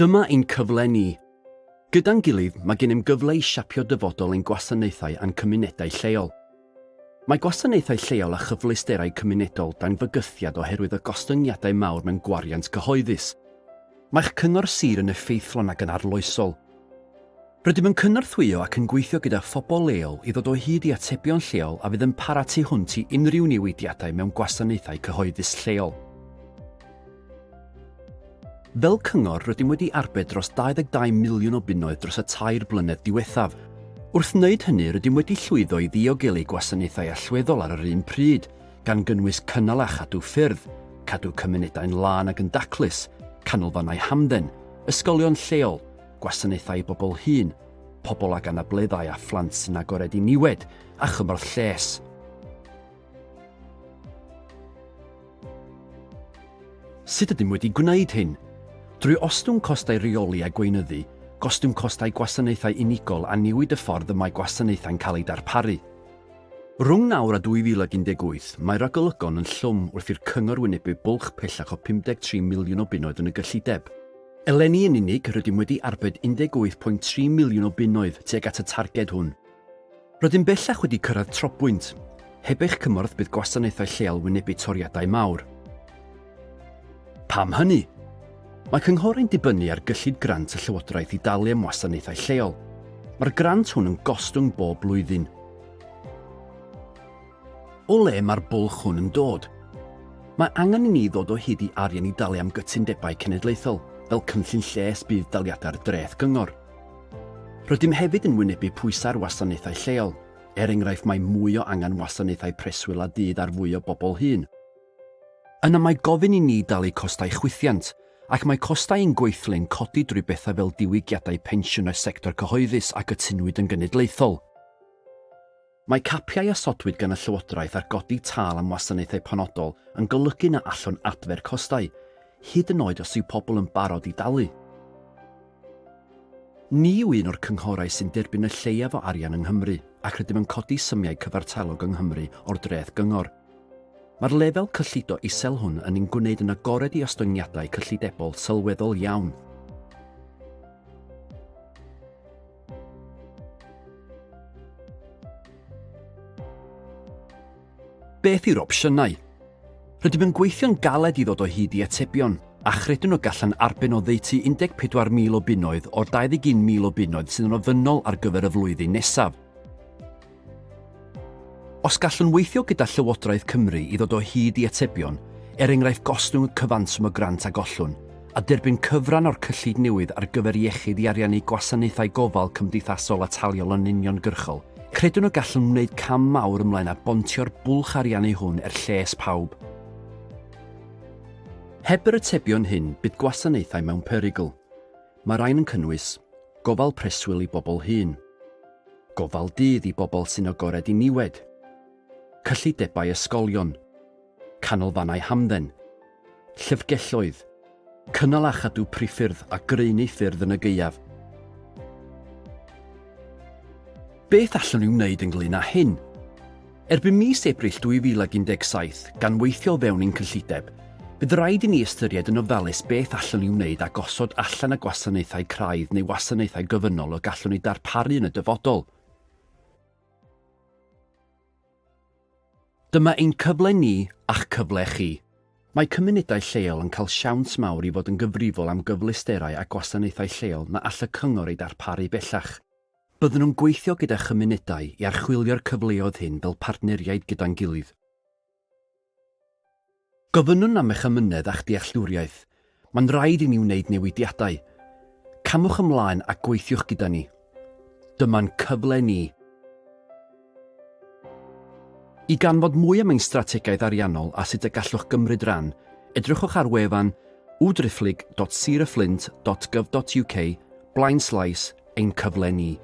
Dyma ein cyfle ni. Gyda'n gilydd, mae gennym gyfle i siapio dyfodol ein gwasanaethau a'n cymunedau lleol. Mae gwasanaethau lleol a chyfleusterau cymunedol dan fygythiad oherwydd y gostyngiadau mawr mewn gwariant cyhoeddus. Mae'ch cyngor sir yn effeithlon ac yn arloesol. Rydym yn cynorthwyo ac yn gweithio gyda phobl leol i ddod o hyd i atebion lleol a fydd yn para tu hwnt i unrhyw newidiadau mewn gwasanaethau cyhoeddus lleol. Fel cyngor, rydym wedi arbed dros 22 miliwn o bunnoedd dros y tair blynedd diwethaf. Wrth wneud hynny, rydym wedi llwyddo i ddiogelu gwasanaethau allweddol ar yr un pryd, gan gynnwys cynnal a chadw ffyrdd, cadw cymunedau'n lân ac yn daclus, canolfannau hamdden, ysgolion lleol, gwasanaethau i bobl hŷn, pobl ag anableddau a phlant sy'n agored i niwed, a chymorth lles. Sut ydym wedi gwneud hyn? Drwy ostwng costau rheoli a gweinyddu, gostwng costau gwasanaethau unigol a newid y ffordd y mae gwasanaethau'n cael eu darparu. Rhwng nawr a 2018, mae rhagolygon yn llwm wrth i'r cyngor wynebu bwlch pellach o 53 miliwn o bunnoedd yn y gyllideb. Eleni yn unig, rydym wedi arbed 18.3 miliwn o bunnoedd tuag at y targed hwn. Rydym bellach wedi cyrraedd trobwynt. Heb eich cymorth bydd gwasanaethau lleol wynebu toriadau mawr. Pam hynny? Mae cynghorau'n dibynnu ar gyllid grant y llywodraeth i dalu am wasanaethau lleol. Mae'r grant hwn yn gostwng bob blwyddyn. O le mae'r bwlch hwn yn dod? Mae angen i ni ddod o hyd i arian i dalu am gytundebau cenedlaethol, fel cynllun lles budd-daliadau'r dreth gyngor. Rydym hefyd yn wynebu pwysau ar wasanaethau lleol, er enghraifft mae mwy o angen wasanaethau preswyl a dydd ar fwy o bobl hŷn. Yna mae gofyn i ni dalu costau chwyddiant, ac mae costau ein gweithlu'n codi drwy bethau fel diwygiadau pensiwn y sector cyhoeddus a gytunwyd yn genedlaethol. Mae capiau a osodwyd gan y llywodraeth ar godi tâl am wasanaethau penodol yn golygu na allwn adfer costau, hyd yn oed os yw pobl yn barod i dalu. Ni yw un o'r cynghorau sy'n derbyn y lleiaf o arian yng Nghymru ac rydym yn codi symiau cyfartalog yng Nghymru o'r dreth gyngor. Mae'r lefel cyllido isel hwn yn ein gwneud yn agored i ostyngiadau cyllidebol sylweddol iawn. Beth yw'r opsiynau? Rydym yn gweithio'n galed i ddod o hyd i atebion, a chredwn y gallan arbed oddeutu 14,000 o bunnoedd o'r 21,000 o bunnoedd sydd yn ofynnol ar gyfer y flwyddyn nesaf. Os gallwn weithio gyda Llywodraeth Cymru i ddod o hyd i atebion, er enghraifft gostwng y cyfanswm o grant a gollwn, a derbyn cyfran o'r cyllid newydd ar gyfer iechyd i ariannu gwasanaethau gofal cymdeithasol ataliol yn uniongyrchol, credwn y gallwn wneud cam mawr ymlaen a bontio'r bwlch ariannu hwn er lles pawb. Heb yr atebion hyn, bydd gwasanaethau mewn perygl. Mae'r rhain yn cynnwys, gofal preswyl i bobl hŷn, Gofal dydd i bobl sy'n agored i niwed, cyllidebau ysgolion, canolfannau hamdden, llyfrgelloedd, cynnal a chadw priffyrdd a graenu ffyrdd yn y gaeaf. Beth allwn ni wneud ynglŷn â hyn? Erbyn mis Ebrill 2017, gan weithio o fewn ein cyllideb, bydd raid i ni ystyried yn ofalus beth allwn ni wneud a gosod allan y gwasanaethau craidd neu wasanaethau gofynnol y gallwn eu darparu yn y dyfodol. Dyma ein cyfle ni a'ch cyfle chi. Mae cymunedau lleol yn cael siawns mawr i fod yn gyfrifol am gyfleusterau a gwasanaethau lleol na all y cyngor eu darparu bellach. Byddwn yn gweithio gyda chymunedau i archwilio'r cyfleoedd hyn fel partneriaid gyda'n gilydd. Gofynnwn am eich amynedd a'ch dealltwriaeth. Mae'n rhaid i ni wneud newidiadau. Camwch ymlaen a gweithiwch gyda ni. Dyma'n cyfle ni. I ganfod mwy am ein strategaeth ariannol a sut y gallwch gymryd rhan, edrychwch ar wefan www.sirafflint.gov.uk blaenslaes ein cyfle ni.